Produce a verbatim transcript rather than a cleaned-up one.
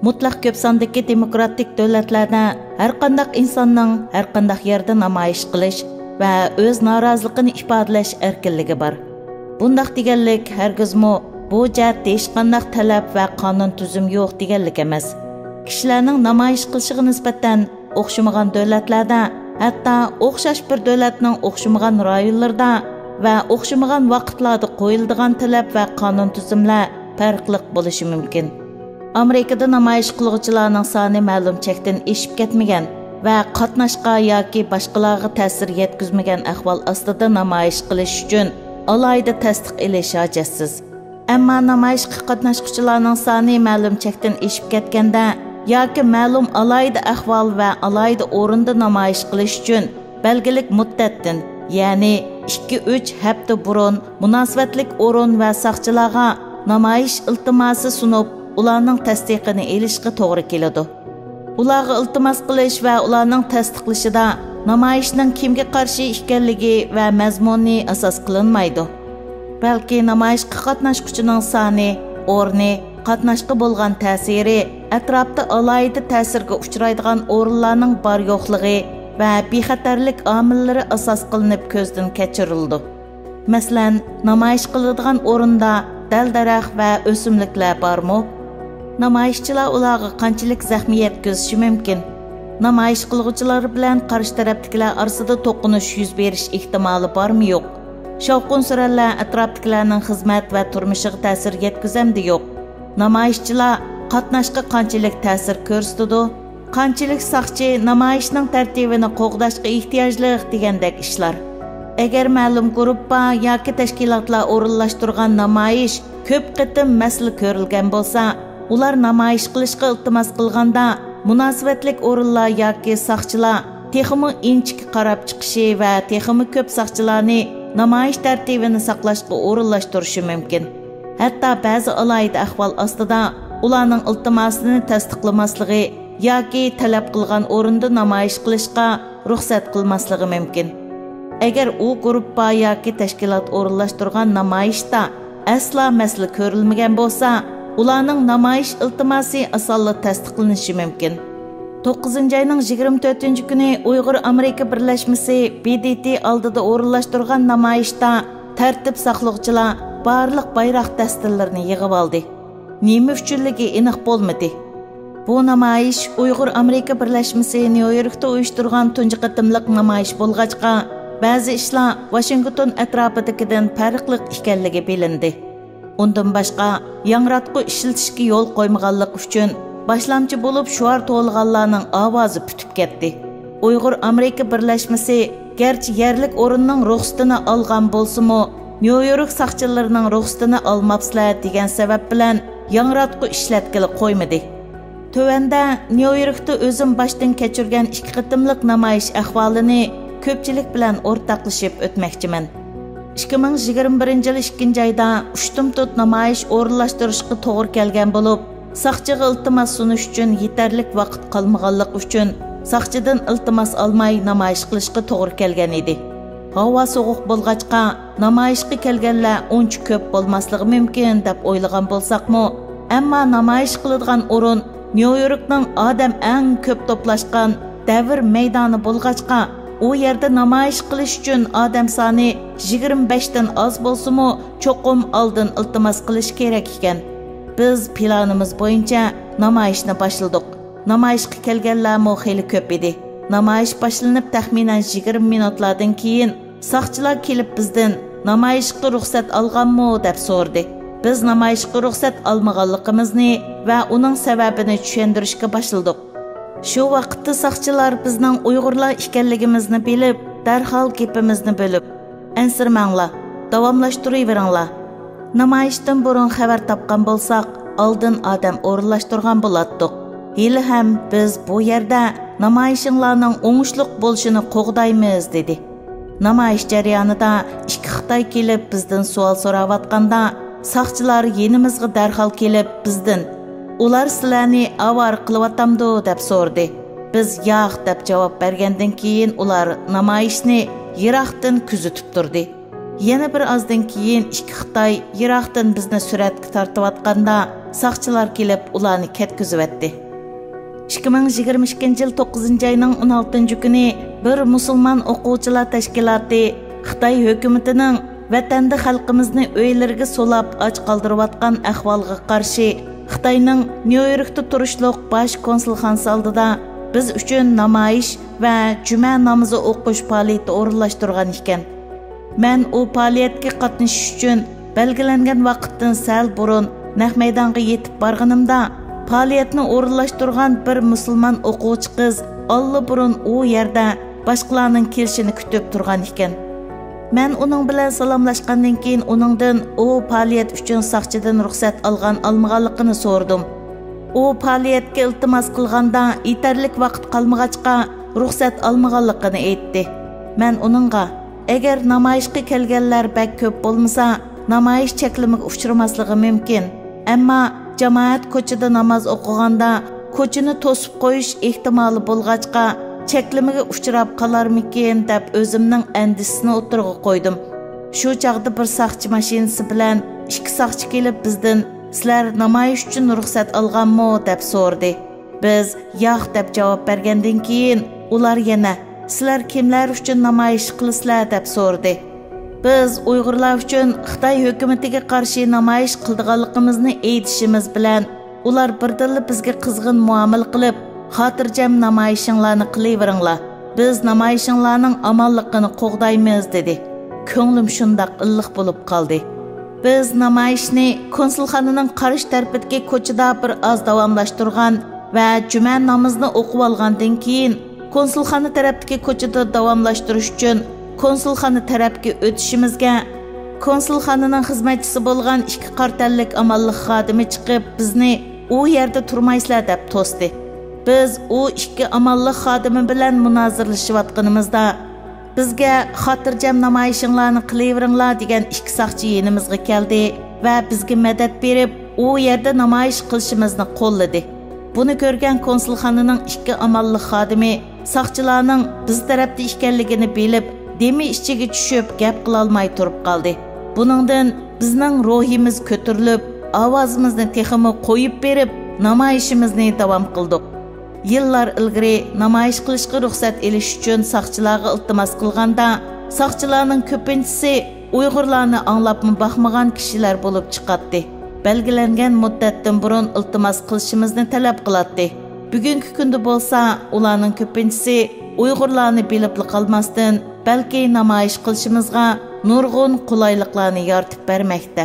مۇتلەق كۆپ ساندىكى دېموكراتىك دۆلەتلەردە ھەرقانداق ئىنساننىڭ ھەرقانداق يەردە نامايىش قىلىش ۋە ئۆز نارازىلىقىنى ئىپادىلەش ئەركىنلىكى بار. بۇنداق دېگەنلىك ھەرگىزمۇ بۇ جەھەتتە ھېچقانداق تەلەپ ۋە قانۇن تۈزۈم يوق دېگەنلىك ئەمەس. كىشىلەرنىڭ نامايىش قىلىشىغا نىسبەتەن ئوخشىمىغان دۆلەتلەردە، ھەتتا ئوخشاش بىر دۆلەتنىڭ ئوخشىمىغان رايونلىرىدا ۋە ئوخشىمىغان ۋاقىتلاردا قويۇلىدىغان تەلەپ ۋە قانۇن تۈزۈملەر پەرقلىق بولۇشى مۇمكىن. ئامېرىكىدا نامايىش قىلغۇچىلارنىڭ سانى مەلۇم چەكتىن ئېشىپ كەتمىگەن ۋە قاتناشقا ياكى باشقىلارغا تەسىر يەتكۈزمىگەن ئەھۋال ئاستىدا نامايىش قىلىش ئۈچۈن ئالاھىدە تەستىق ئېلىش ھاجەتسىز. ئەمما نامايىشقا قاتناشقۇچىلارنىڭ سانى مەلۇم چەكتىن ئېشىپ كەتكەندە ياكى مەلۇم ئالاھىدە ئەھۋال ۋە ئالاھىدە ئورۇندا نامايىش قىلىش ئۈچۈن بەلگىلىك مۇددەتتىن، يەنى ئىككى-ئۈچ ھەپتە بۇرۇن مۇناسىۋەتلىك ئورۇن ۋە ساقچىلارغا نامايىش ئىلتىماسى سۇنۇپ، ئۇلارنىڭ تەستىقىنى ئېلىشقا توغرا كېلىدۇ. ئۇلارغا ئىلتىماس قىلىش ۋە ئۇلارنىڭ تەستىقلىشىدا نامايىشنىڭ كىمگە قارشى ئىكەنلىكى ۋە مەزمۇنى ئاساس قىلىنمايدۇ. بەلكى نامايىشقا قاتناشقۇچىنىڭ سانى، ئورنى، قاتناشقا بولغان تەسىرى، ئەتراپتا ئالاھىدە تەسىرگە ئۇچرايدىغان ئورۇنلارنىڭ بار-يوقلۇقى ۋە بىخەتەرلىك ئامىللىرى ئاساس قىلىنىپ كۆزدىن كەچۈرۈلىدۇ. مەسىلەن، نامايىش قىلىدىغان ئورۇندا دەل-دەرەخ ۋە ئۆسۈملۈكلەر بارمۇ؟ نامايىشچىلار ئۇلارغا قانچىلىك زەخمە يەتكۈزۈشى مۇمكىن؟ نامايىش قىلغۇچىلار بىلەن قارشى تەرەپتىكىلەر ئارىسىدا توقۇنۇش يۈز بېرىش ئېھتىمالى بارمۇ يوق؟ شاۋقۇن-سۈرەنلەر ئەتراپتىكىلەرنىڭ خىزمەت ۋە تۇرمۇشىغا تەسىر يەتكۈزەمدۇ يوق؟ نامايىشچىلار قاتناشقا قانچىلىك تەسىر كۆرسىتىدۇ؟ قانچىلىك ساقچى نامايىشنىڭ تەرتىپىنى قوغداشقا ئېھتىياجلىق دېگەندەك ئىشلار. ئەگەر مەلۇم گۇرۇپپا ياكى تەشكىلاتلار ئورۇنلاشتۇرغان نامايىش كۆپ قېتىم مەسىلە كۆرۈلگەن بولسا، ئۇلار نامايىش قىلىشقا ئىلتىماس قىلغاندا، مۇناسىۋەتلىك ئورۇنلار ياكى ساقچىلار تېخىمۇ ئىنچىكە قاراپ چىقىشى ۋە تېخىمۇ كۆپ ساقچىلارنى نامايىش تەرتىپىنى ساقلاشقا ئورۇنلاشتۇرۇشى مۇمكىن. ھەتتا بەزى ئالاھىدە ئەھۋال ئاستىدا ئۇلارنىڭ ئىلتىماسىنى تەستىقلىماسلىقى ياكى تەلەپ قىلغان ئورۇندا نامايىش قىلىشقا رۇخسەت قىلماسلىقى مۇمكىن. ئەگەر ئۇ گۇرۇپپا ياكى تەشكىلات ئورۇنلاشتۇرغان نامايىشتا ئەسلا مەسىلە كۆرۈلمىگەن بولسا، ئۇلارنىڭ نامايىش ئىلتىماسى ئاسانلا تەستىقلىنىشى مۇمكىن. توققۇزىنچى ئاينىڭ يىگىرمە تۆتىنچى كۈنى ئۇيغۇر ئامېرىكا بىرلەشمىسى، بى دى تى، ئالدىدا ئورۇنلاشتۇرغان نامايىشتا تەرتىپ ساقلىغۇچىلار بارلىق بايراق دەستىلىرىنى يىغىۋالدى. نېمە ئۈچۈنلۈكى ئېنىق بولمىدى. بۇ نامايىش ئۇيغۇر ئامېرىكا بىرلەشمىسى نيۇ يوركتا ئۇيۇشتۇرغان تۇنجى قېتىملىق نامايىش بولغاچقا، بەزى ئىشلار ۋاشىنگتون ئەتراپىدىكىدىن پەرقلىق ئىكەنلىكى بىلىندى. ئۇندىن باشقا، ياڭراتقۇ ئىشلىتىشكە يول قويمىغانلىقى ئۈچۈن، باشلامچى بولۇپ شوئار توۋلىغانلارنىڭ ئاۋازى پۈتۈپ كەتتى. ئۇيغۇر ئامېرىكا بىرلەشمىسى گەرچە يەرلىك ئورۇننىڭ رۇخسىتىنى ئالغان بولسىمۇ، نيۇ يورك ساقچىلىرىنىڭ رۇخسىتىنى ئالماپسىلەر دېگەن سەۋەب بىلەن ياڭراتقۇ ئىشلەتكىلى قويمىدى. تۆۋەندە نيۇ يوركتا ئۆزۈم باشتىن كەچۈرگەن ئىككى قېتىملىق نامايىش ئەھۋالىنى كۆپچىلىك بىلەن ئورتاقلىشىپ ئۆتمەكچىمەن. ئىككى مىڭ يىگىرمە بىرىنچى يىل ئىككىنچى ئايدا ئۇشتۇمتۇت نامايىش ئورۇنلاشتۇرۇشقا توغرا كەلگەن بولۇپ، ساقچىغا ئىلتىماس سۇنۇش ئۈچۈن يېتەرلىك ۋاقىت قالمىغانلىقى ئۈچۈن، ساقچىدىن ئىلتىماس ئالماي نامايىش قىلىشقا توغرا كەلگەن ئىدى. ھاۋا سوغۇق بولغاچقا، نامايىشقا كەلگەنلەر ئۇنچە كۆپ بولماسلىقى مۇمكىن دەپ ئويلىغان بولساقمۇ، ئەمما نامايىش قىلىدىغان ئورۇن نيۇ يوركنىڭ ئادەم ئەڭ كۆپ توپلاشقان دەۋر مەيدانى بولغاچقا، ئۇ يەردە نامايىش قىلىش ئۈچۈن ئادەم سانى يىگىرمە بەشتىن ئاز بولسىمۇ، چوقۇم ئالدىن ئىلتىماس قىلىش كېرەك ئىكەن. بىز پىلانىمىز بويىچە نامايىشنى باشلىدۇق. نامايىشقا كەلگەنلەرمۇ خېلى كۆپ ئىدى. نامايىش باشلىنىپ تەخمىنەن يىگىرمە مىنۇتلاردىن كېيىن، ساقچىلار كېلىپ بىزدىن، «نامايىشقا رۇخسەت ئالغانمۇ؟» دەپ سورىدى. بىز نامايىشقا رۇخسەت ئالمىغانلىقىمىزنى ۋە ئۇنىڭ سەۋەبىنى چۈشەندۈرۈشكە باشلىدۇق. شۇ ۋاقىتتا ساقچىلار بىزنىڭ ئۇيغۇرلار ئىكەنلىكىمىزنى بىلىپ، دەرھال گېپىمىزنى بۆلۈپ، «ئەنسىرىمەڭلار، داۋاملاشتۇرۇۋېرىڭلار. نامايىشتىن بۇرۇن خەۋەر تاپقان بولساق، ئالدىن ئادەم ئورۇنلاشتۇرغان بولاتتۇق. ھېلىھەم بىز بۇ يەردە نامايىشىڭلارنىڭ ئوڭۇشلۇق بولۇشىنى قوغدايمىز» دېدى. نامايىش جەريانىدا ئىككى خىتاي كېلىپ بىزدىن سوئال سوراۋاتقاندا، ساقچىلار يېنىمىزغا دەرھال كېلىپ بىزدىن، «ئۇلار سىلەرنى ئاۋارە قىلىۋاتامدۇ؟» دەپ سورىدى. بىز «ياق» دەپ جاۋاب بەرگەندىن كېيىن، ئۇلار نامايىشنى يىراقتىن كۆزىتىپ تۇردى. يەنە بىر ئازدىن كېيىن ئىككى خىتاي يىراقتىن بىزنى سۈرەتكە تارتىۋاتقاندا، ساقچىلار كېلىپ ئۇلارنى كەتكۈزۈۋەتتى. ئىككى مىڭ يىگىرمە ئىككىنچى يىل توققۇزىنچى ئاينىڭ ئون ئالتىنچى كۈنى بىر مۇسۇلمان ئوقۇغۇچىلار تەشكىلاتى خىتاي ھۆكۈمىتىنىڭ ۋەتەندە خەلقىمىزنى ئۆيلىرىگە سولاپ ئاچ قالدۇرۇۋاتقان ئەھۋالغا قارشى خىتاينىڭ نيۇ يوركتا تۇرۇشلۇق باش كونسۇلخانىسى ئالدىدا بىز ئۈچۈن نامايىش ۋە جۈمە نامىزى ئوقۇش پائالىيىتى ئورۇنلاشتۇرغان ئىكەن. مەن ئۇ پائالىيەتكە قاتنىشىش ئۈچۈن بەلگىلەنگەن ۋاقىتتىن سەل بۇرۇن نەق مەيدانغا يېتىپ بارغىنىمدا، پائالىيەتنى ئورۇنلاشتۇرغان بىر مۇسۇلمان ئوقۇغۇچى قىز ئاللىبۇرۇن ئۇ يەردە باشقىلارنىڭ كېلىشىنى كۈتۈپ تۇرغان ئىكەن. مەن ئۇنىڭ بىلەن سالاملاشقاندىن كېيىن، ئۇنىڭدىن ئۇ پائالىيەت ئۈچۈن ساقچىدىن رۇخسەت ئالغان-ئالمىغانلىقىنى سورىدىم. ئۇ پائالىيەتكە ئىلتىماس قىلغاندا، يېتەرلىك ۋاقىت قالمىغاچقا، رۇخسەت ئالمىغانلىقىنى ئېيتتى. مەن ئۇنىڭغا، ئەگەر نامايىشقا كەلگەنلەر بەك كۆپ بولمىسا، نامايىش چەكلىمىگە ئۇچرىماسلىقى مۇمكىن. ئەمما جامائەت كوچىدا ناماز ئوقۇغاندا، كوچىنى توسۇپ قويۇش ئېھتىمالى بولغاچقا، چەكلىمىگە ئۇچراپ قالارمىكىن دەپ ئۆزۈمنىڭ ئەندىشىسىنى ئوتتۇرىغا قويدۇم. شۇ چاغدا بىر ساقچى ماشىنىسى بىلەن ئىككى ساقچى كېلىپ بىزدىن، «سىلەر نامايىش ئۈچۈن رۇخسەت ئالغانمۇ؟» دەپ سورىدى. بىز، «ياق» دەپ جاۋاب بەرگەندىن كېيىن، ئۇلار يەنە، «سىلەر كىملەر ئۈچۈن نامايىش قىلىسىلەر؟» دەپ سورىدى. بىز ئۇيغۇرلار ئۈچۈن خىتاي ھۆكۈمىتىگە قارشى نامايىش قىلىدىغانلىقىمىزنى ئېيتىشىمىز بىلەن، ئۇلار بىردىنلا بىزگە قىزغىن مۇئامىلە قىلىپ، «خاتىرجەم نامايىشىڭلارنى قىلىۋېرىڭلار، بىز نامايىشىڭلارنىڭ ئامانلىقىنى قوغدايمىز» دېدى. كۆڭلۈم شۇنداق ئىللىق بولۇپ قالدى. بىز نامايىشنى كونسۇلخانىنىڭ قارشى تەرىپىدىكى كوچىدا بىر ئاز داۋاملاشتۇرغان ۋە جۈمە نامىزىنى ئوقۇۋالغاندىن كېيىن، كونسۇلخانا تەرەپتىكى كوچىدا داۋاملاشتۇرۇش ئۈچۈن كونسۇلخانا تەرەپكە ئۆتۈشىمىزگە، كونسۇلخانىنىڭ خىزمەتچىسى بولغان ئىككى قارا تەنلىك ئامانلىق خادىمى چىقىپ، بىزنى «ئۇ يەردە تۇرمايسىلەر» دەپ توستى. بىز ئۇ ئىككى ئامانلىق خادىمى بىلەن مۇنازىرىلىشىۋاتقىنىمىزدا، بىزگە «خاتىرجەم نامايىشىڭلارنى قىلىۋېرىڭلار» دېگەن ئىككى ساقچى يېنىمىزغا كەلدى ۋە بىزگە مەدەت بېرىپ، ئۇ يەردە نامايىش قىلىشىمىزنى قوللىدى. بۇنى كۆرگەن كونسۇلخانىنىڭ ئىككى ئامانلىق خادىمى ساقچىلارنىڭ بىز تەرەپتە ئىكەنلىكىنى بىلىپ، دېمى ئىچىگە چۈشۈپ، گەپ قىلالماي تۇرۇپ قالدى. بۇنىڭدىن بىزنىڭ روھىمىز كۆتۈرۈلۈپ، ئاۋازىمىزنى تېخىمۇ قويۇپ بېرىپ، نامايىشىمىزنى داۋام قىلدۇق. يىللار ئىلگىرى نامايىش قىلىشقا رۇخسەت ئېلىش ئۈچۈن ساقچىلارغا ئىلتىماس قىلغاندا، ساقچىلارنىڭ كۆپىنچىسى ئۇيغۇرلارنى ئاڭلاپمۇ باقمىغان كىشىلەر بولۇپ چىقاتتى. بەلگىلەنگەن مۇددەتتىن بۇرۇن ئىلتىماس قىلىشىمىزنى تەلەپ قىلاتتى. بۈگۈنكى كۈندە بولسا، ئۇلارنىڭ كۆپىنچىسى ئۇيغۇرلارنى بىلىپلا قالماستىن، بەلكى نامايىش قىلىشىمىزغا نۇرغۇن قولايلىقلارنى يارىتىپ بەرمەكتە.